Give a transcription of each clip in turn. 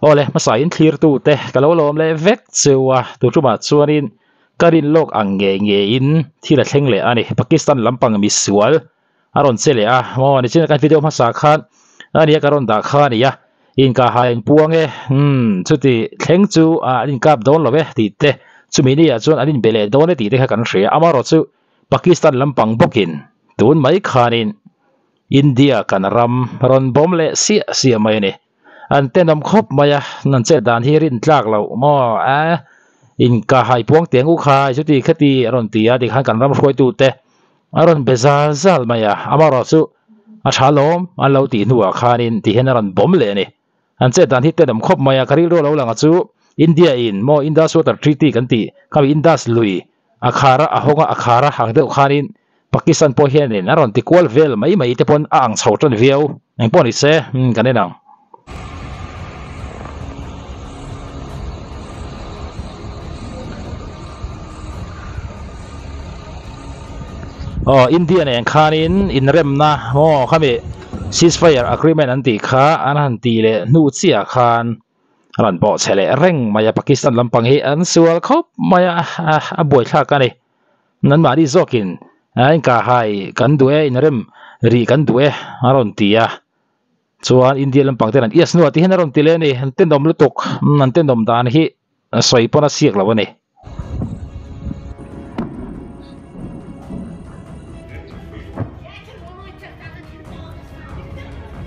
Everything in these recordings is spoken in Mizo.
Awle hmasa in thlir tu te ka lo lawm leh vek cheu a tu tumah chuanin ka rin lawk ang ngei ngeiin thil a thleng leh a ni. Pakistan lampang misual a rawn che leh a maw nichin kan video hmasa khan ania ka rawn dah kha a ni a inkah ha in puang e umm chuti thleng chu ah an inkap dawn lo e tih te chumi ni ah chuan an inbe leh dawn e tih te kha kan hria amaherawh chu Pakistan lampang bawkin tun mai khanin India kan ram rawn bawm leh siah siah mai a ni. An tenawm khawp mai a, an chet dan hi rin tlak loh maw a inkah hai puang teng u khai chuti khati a rawn ti a tikhan kan ram hruaitute a rawn be zal zal mai a, amaherawh chu a tha lawm an lo tih hnuah khanin ti hian a rawn bawm leh a ni. An chet dan hi tenawm khawp mai a, ka rilru a lo lang a chu India in maw Indus Water Treaty kan tih khami Indus lui a khar a, a hawng a, a khar a ang deuh khanin Pakistan pawh hianin a rawn ti kual vel mai mai te pawn a ang chho tan viau. Eng pawh ni se, kan en ang. Aw, India nen khanin inremna maw khami ceasefire agreement an tih kha an han tih leh hnu chiah khan a rawn bawh chhe leh reng mai a, Pakistan lampang hi an sual khawp mai a, a buaithlak a ni. Nanmahni zawkin a inkah hai kan duh e, inrem rih kan duh e a rawn ti a. Chuan India lampang ten an yes hnuah ti hian a rawn ti leh a ni. An tenawm lutuk, an tenawm dan hi sawi pawn a siak lo a ni.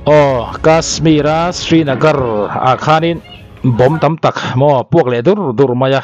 Aw, Kashmir a Srinagar ah khanin bomb tam tak maw puak leh dur dur mai a.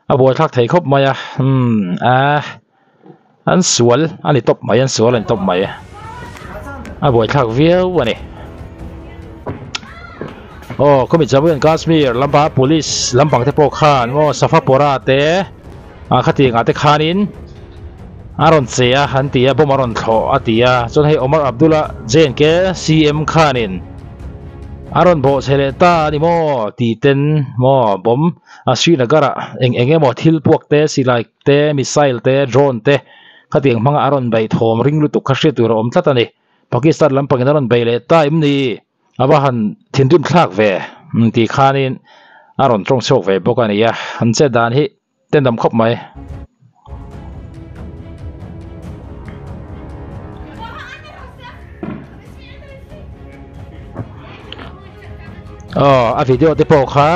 A buaithlak thei khawp mai a umm a an sual a ni tawp mai an sual a ni tawp mai a buaithlak viau a ni aw khawmi Jammu and Kashmir lampa police lampang te pawh khan maw Safapora te a khatiang ah te khanin a rawn che a an ti a bomb a rawn thlawh a ti a chuan hei Omar Abdullah J&K C_M khanin a rawn bawh chhe leh ta a ni maw tih ten maw bomb. A Srinagar ah eng eng emaw thil puak te, silai te, missile te, drone te khatiang hmanga a rawn beih thawm ring lutuk kha hriat tur a awm tlat a ni. Pakistan lampangin a rawn beih leh ta em ni? A va han thinrim thlak ve tih khanin a rawn tawng chhuak ve bawk a ni a, an chet dan hi tendam khawp mai. Aw a video te pawh kha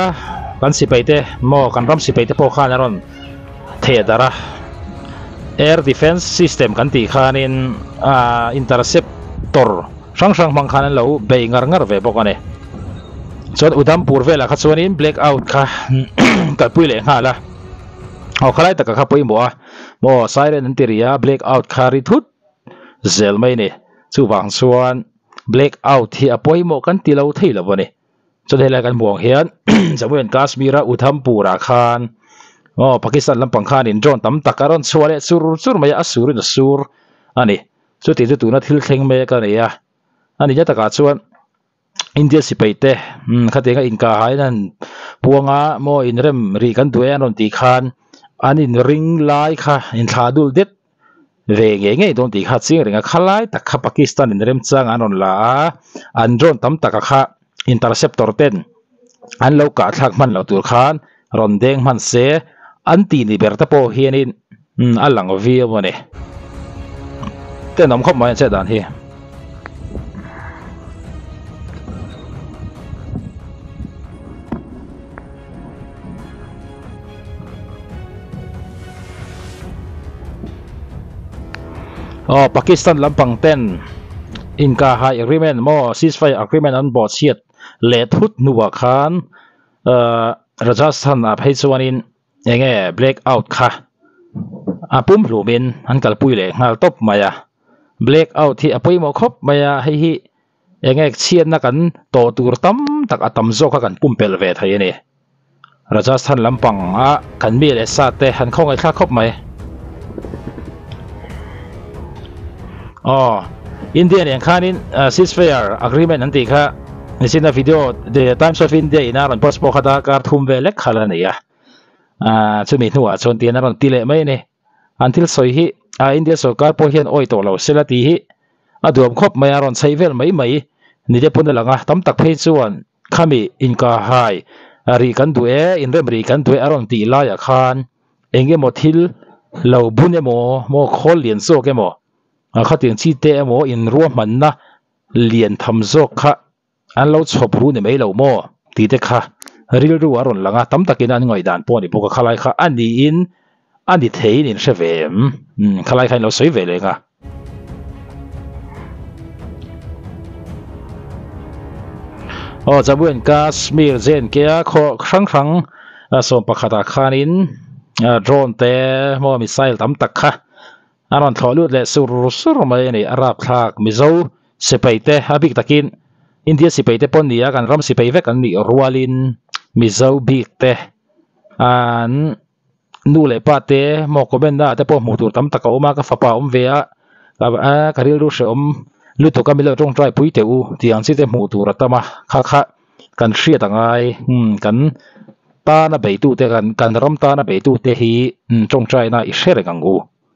kan sipai te maw kan ram sipai te pawh khan a rawn theh darh a air defence system kan tih khanin ah interceptor hrang hrang hmang khan an lo bei ngar ngar ve bawk a ni chuan Udhampur velah kha chuanin black out kha kalpui leh nghal a aw khalai taka kha pawimawh a maw siren an ti ri a black out kha ri thut zel mai a ni chuvang chuan black out hi a pawimawh kan ti lo thei lo a ni chuan helai kan hmuh ang hian Jammu and Kashmir a Udhampur ah khan aw Pakistan lampang khanin drone tam tak a rawn chhuah leh chur chur mai a a surin a sur a ni chuti chu tuna thil thleng mek a ni a a ni na takah chuan India sipai te khatianga inkah hain an puang a maw inrem rih kan duh e an rawn tih khan an inring lai kha inthlah dul det ve ngei ngei dawn tih kha a chiang reng a khalai tak kha Pakistan in remchang an rawn la a an drone tam taka kha interceptor ten an lo kah thlak hman loh tur khan rawn deng hman se an tih ni ber te pawh hianin a lang viau a ni tenawm khawp mai an chet dan hi. Aw Pakistan lampang ten inkahhai agreement maw ceasefire agreement an bawhchhiat leh thut hnuah khan ahh Rajasthan ah phei chuanin eng nge black out kha a pum hlumin an kalpui leh nghal tawp mai a black out hi a pawimawh khawp mai a hei hi eng nge chhiatna kan tawh tur tam tak a tam zawk kha kan pumpelh ve thei a ni. Rajasthan lampang a kan mi leh sa te han khawngaih thlak khawp mai. Aw India nen khanin ceasefire agreement an tih kha nichina video The Times of India in a rawn post pawh kha darkar thum vel lek kha la ni a chumi hnuah chuan tian a rawn ti leh mai a ni. An thil sawi hi a India sorkar pawh hian awi tawh lo sela tih hi a duam khawp mai a rawn chheih vel mai mai ni te pawn a lang a tam tak phei chuan. Khami inkahhai rih kan duh e, inrem rih kan duh e a rawn tih laiah khan eng emaw thil lo bun emaw maw khawl lian zawk emaw khatiang chi te emaw inruahmanna lian tham zawk kha an lo chhawp ru ni mai lo maw tih te kha rilru a rawn lang a, tam takin an ngaihdan pawh a ni bawk a, khalai kha a niin a ni theiin in hre ve em? Khalai kha in lo sawi ve leng a. Aw Jammu and Kashmir JNK a khaw hrang hrang 11 ah khanin drone te maw missile tam tak kha a rawn thlawh lut leh sur sur mai a ni. A rapthlak Mizo sipai te a bik takin India sipai te pawh ni a kan ram sipai vek an nih rualin Mizo bik te an Nu leh pa te maw comment na ah te pawh hmuh tur tam tak a awm a, ka fapa a awm ve a, ka rilru hrehawm lutuk a milo tawngtai pui teh u tih ang chi te hmuh tur a tam a, kha kha kan hriat a ngai kan tana beitu te kan kan ram tana beitu te hi tawngtai na i hre reng ang u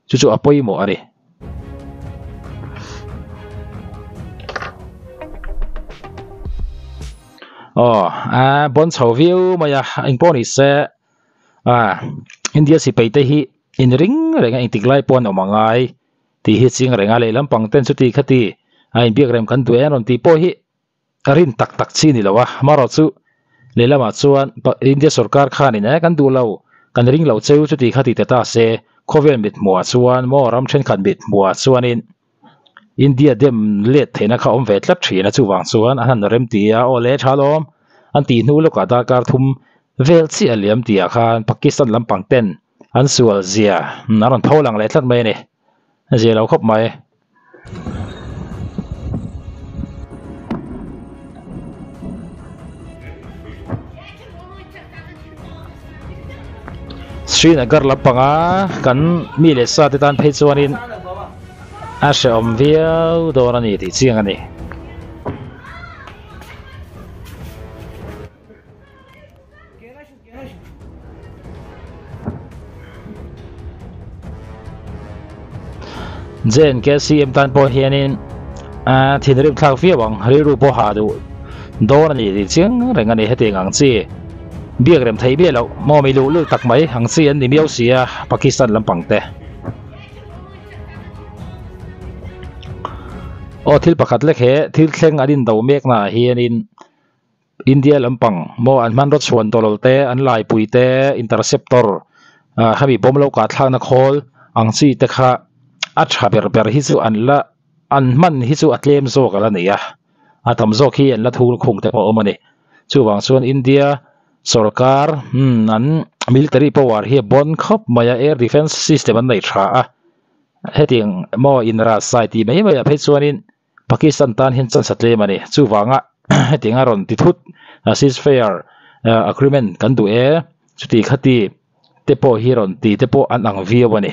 chu chu a pawimawh a ni. Aw a bawn chho viau mai a engpawh ni se. Ah India sipai te hi in ring reng a engtik lai pawh an awm angai tih hi ching reng a lehlam pang ten chuti khati a inbiak rem kan duh e an rawn tih pawh hi a rin tak tak chi ni lo a amaherawh chu lehlamah chuan India sorkar khanin e kan duh lo kan ring lo cheu chuti khati ti ta se khawvel mit hmuhah chuan maw ram thenkhat mit hmuhah chuanin India dem let theihna kha awm ve tlat thin a, chuvang chuan an han rem ti a, aw le tha lawm an tih hnu lawkah darkar thum vel chiah a liam tihah khan Pakistan lampang ten an sual zia an rawn pho lang leh tlat mai a ni, a zia lo khawp mai. Srinagar lampanga kan mi leh sa te tan phei chuanin a hrehawm viau dawn a ni tih chiang a ni. JNKCM tan pawh hianin a thinrim thlak viau ang rilru pawh ha duh dawn a ni tih chiang reng a ni hetiang ang chi biak rem theih miah loh maw mi luh lul tak mai ang chi an ni miau si a Pakistan lampang te. Aw thil pakhat lek he thil thleng an indo mek naah hianin India lampang maw an hmanraw chhuan tawlawl te, an laipui te, interceptor ah hemi bomb lo kah thlakna khawl ang chi te kha a tha ber ber hi chu an la an hman hi chu a tlem zawk a la ni a, a tam zawk hi an la thul khung te pawh a awm a ni. Chuvang chuan India sorkar umm an military power hi a bawn khawp mai a, air defence system an nei tha a, hetiang maw inrahsai tih mai mai ah phei chuanin Pakistan tan hian chance a tlem a ni. Chuvanga hetiang a rawn ti thut ceasefire agreement kan duh e, chuti khati te pawh hi rawn ti te pawh an ang viau a ni.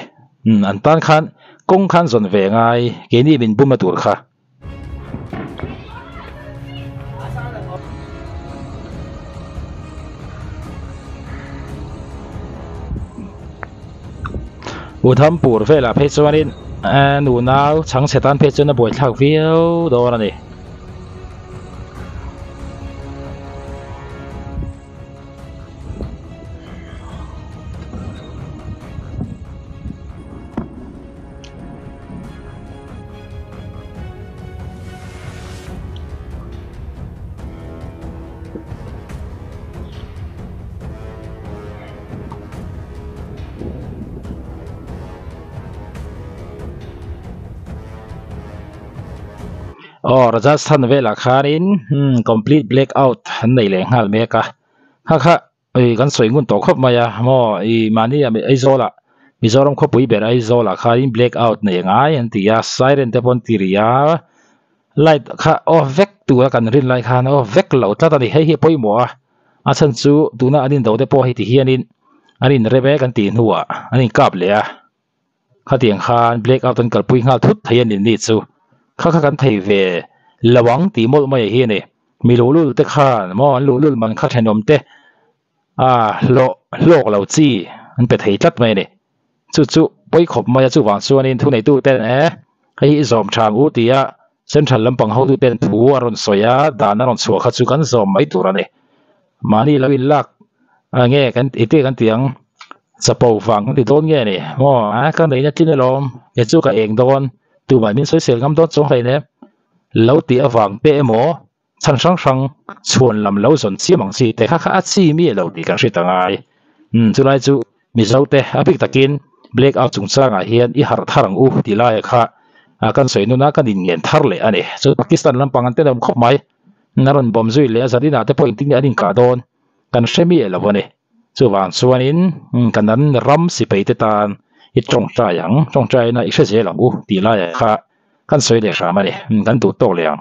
An tan khan kawng khan zawn ve ngai keini min bum a tur kha. Udhampur velah phei chuanin nunau chhangchhe tan phei chuan a buaithlak viau dawn a ni. Aw Rajasthan velah khanin hmm complete black out an nei leh nghal mek a kha kha ih kan sawi ngun tawh khawp mai a maw ih mahni ah Aizawl ah Mizoram khawpui ber Aizawl ah khanin black out nei ngai an ti a siren te pawh an ti ri a light kha off vek tura kan rin lai khan off vek loh tlat a ni hei hi a pawimawh a. A chhan chu tuna an indo te pawh hei ti hianin an inrem e kan tih hnuah an inkap leh a, khatiang khan black out an kalpui nghal thut thei a ni ni chu kha kha kan thei ve lo ang tih mawlh mai hi a ni. Mi luhlul te khan maw an luhlul man kha thenawm te a hlawh hlawk lo chi an pe thei tlat mai a ni. Chu chu pawi khawp mai a chuvang chuanin thuneitu ten e hei hi i zawm tha ang u tia. Central lampang hotuten thu a rawn sawi a, dan a rawn chhuah kha chu kan zawm mai tur a ni. Mahni lo inlak nge kan iti kan ti ang chapo vang kan ti dawn nge ni maw a ka neihna tlin alawm kei chu ka eng dawn tumah min sawisel ngam dawn chuang hleinem lo tih avang te emaw chhan hrang hrang chhuan lam lo zawn chiam ang chi te kha kha a chi mi alo tih kan hre ta ngai umm chulai chu Mizo te a bik takin black out chungchangah hian i harh thar ang u tih laia kha kan sawi nuna kan inngen thar leh a ni chu Pakistan lampang an tenawm khawp mai. A rawn bawm zui leh a zaninah te pawh engtin nge an inkah dawn kan hre miah lo a ni. Chuvang chuanin kan an ram sipai te tan i tawngtai ang, tawngtaina i hre zel ang u tih laiah kha kan sawi leh hram a ni. Kan duh tawk leh ang.